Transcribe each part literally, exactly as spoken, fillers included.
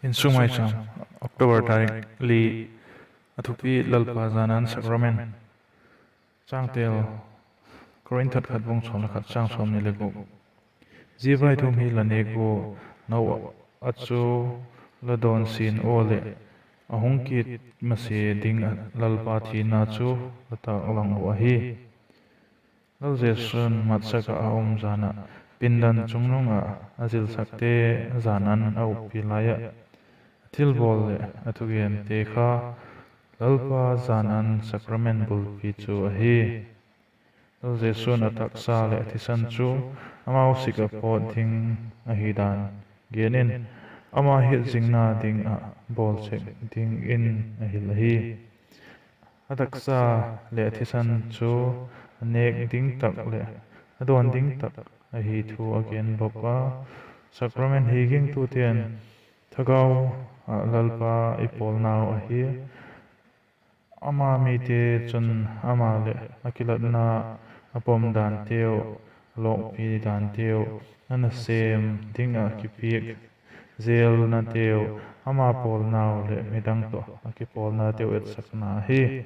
Insung Maicham, October tarik li. A thupi: Lalpa Jan An Sacrament. Changtel: Korinth khat bung sawm le khat, chang sawmni le guk. Zia vaithum hi la nêk ua, nau ah chu la dawn sin ua leh, a hung kit masia ding ah Lalpa thina chu la tâklang uh ahi. Lal Jesu'n matsak ah a um jan ah, pindan chungnung ah a zilsakte jan an a uppi lai ah, a thilbawl leh a thugente kha Lalpa Jan An Sacrament bulpi chu ahi. Lal Jesu'n a taksa leh a thisan chu amau sik ah pawt ding ahi dan gen in, ama hiatzingna ding ah bawl sek dingin a hil ahi. A taksa leh a thisan chu a nêk ding tak leh a dawn ding tak ahi thu a gen bawk a. Sacrament hi gingtute'n thagau ah Lalpa i pawlnau ahi. Ama mite chun ama leh a kilatna, a pom danteu, a lawkpi danteu, a nasêm ding ah kipiak zelnateu, ama pawlnau leh midang tawh a kipawlnateu etsakna ahi.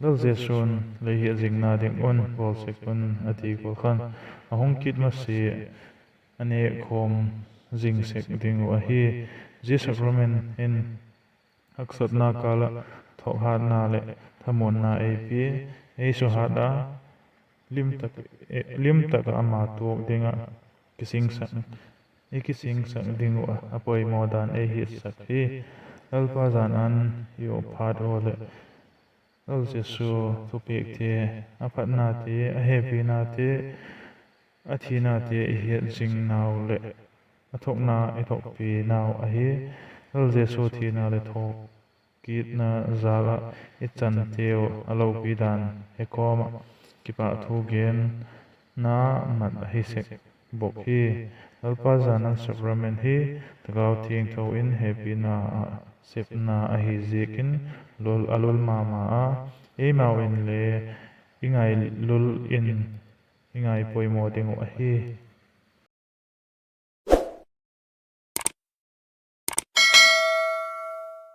Lal Jesu'n lei hiatzingna ding un bawl sek un a ti gual khan, a hung kit masia a nêkkhawm zing sek ding uh ahi. Zia sacrament in haksatna kâl ah thawkhatna leh thamuanna ei pia, ei suhat a, lim tak ah ama tuak ding ah kisingsak, i kisingsak ding uh a poimaw dan ei hiatsak hi. Lalpa Jan An i up phat ua leh Lal Jesu thupiakte, a phatnate, a hepinate, a thinate i hiatzing nau leh a thuakna i thuakpi nau ahi. Lal Jesu thina leh thawkitna jal ah i chanteu a lopi dan he kawm ah kipahthu genna mat ahi sek bawk hi. Lalpa Jan An Sacrament hi Thagau Thiangtho in hepina ah sepna ahi ziakin a lul ma ma a, eimau inle i ngailul in i ngai poimaw ding uh ahi.